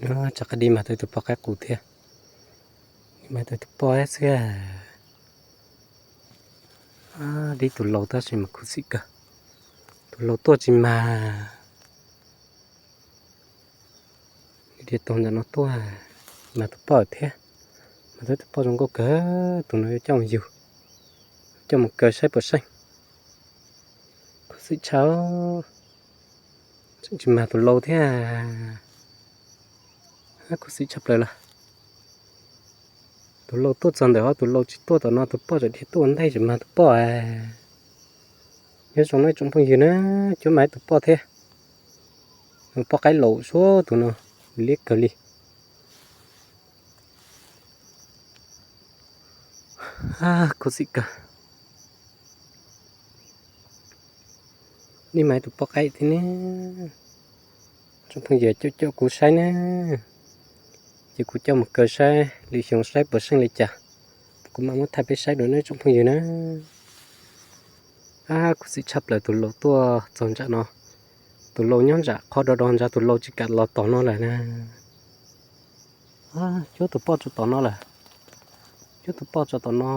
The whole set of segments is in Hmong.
Rov qab dim mag tau tus poj qaib qus thiab. Dim mag tau tus poj xwb. Dim tus laus tab sis mas khuv xim kawg. Tus laus tuaj tsis mag. Dhia tau ntawm no tuaj, mag tus poj thiab. Mag tau tus poj zoo nkauj kawg, tus no yuav coj mus yug, coj mus kaw saib puas seej. Khuv xim tshaj, tseem tsis mag tus laus thiab. Khuv xim tshaj plaws lawm. Tus laus tuaj txog ntawm ho tus laus tsis tuaj tom no, tus poj tseem dhia tuaj ua ntej tseem mag tus poj. Nyob zoo nawb tsoom phooj ywg na, cuab mag tus poj thiab. Poj qaib laus suab tus no, liab kawg li. Khuv xim kawg. Nim mag tus poj qaib thiab ne. Tsoom phooj ywg caum caum kuv saib na, ces kuv coj mus kaw saib lwm xyoo saib puas seej li cas, kuv mam muab thaij peb saib dua nawb tsoom phooj ywg na. Khuv xim tshaj plaws tus laus tuaj txog ntsam no. Tus laus nyob ntsam qhov do do ntsa, tus laus tsis kam los tom no lawm na. Cuab tus poj tso tom no lawm. Cuab tus poj tso tom no.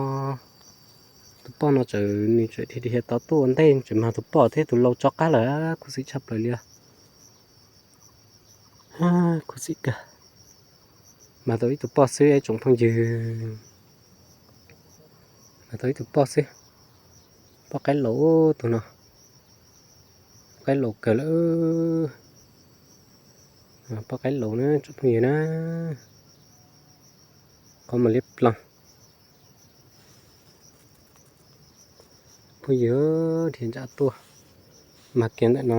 Tus poj no tseem, nws tseem dhia dhia tod tuaj ua ntej tseem mag tus poj thiab, tus laus tso qab lawm, khuv xim tshaj plaws li. Khuv xim kawg. Mag tau ib tug poj xwb tsoom phooj ywg. Mag tau ib tug poj xwb. Poj qaib laus tus no. Poj qaib laus kawg lawm. Poj qaib laus na tsoom phooj ywg na. Qhov mas liab ploog. Phooj ywg, dhia ntsam tuaj, mag kiag ntawm no,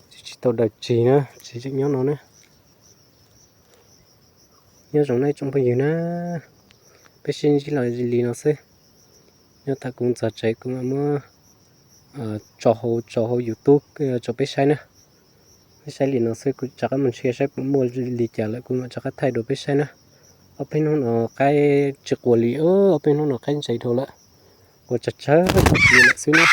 tsis tsis tau daws tsig na, tsis tseem nyob no na. Nyob zoo nawb tsoom phooj ywg na, peb sib ntsib los li no xwb. Nyob thaum kuv txog tsev kuv mam muab tso hauv, tso hauv YouTube rau peb saib na. Peb saib li no xwb, kuv rov qab mus ntsia saib puas muaj li cas lawm kuv mam rov qab thaij dua peb saib na. Ob peb hnub no qaib tsis quas li, ob peb hnub no qaib ntse dhau lawm, quas tsawg tsawg li lawm xwb na.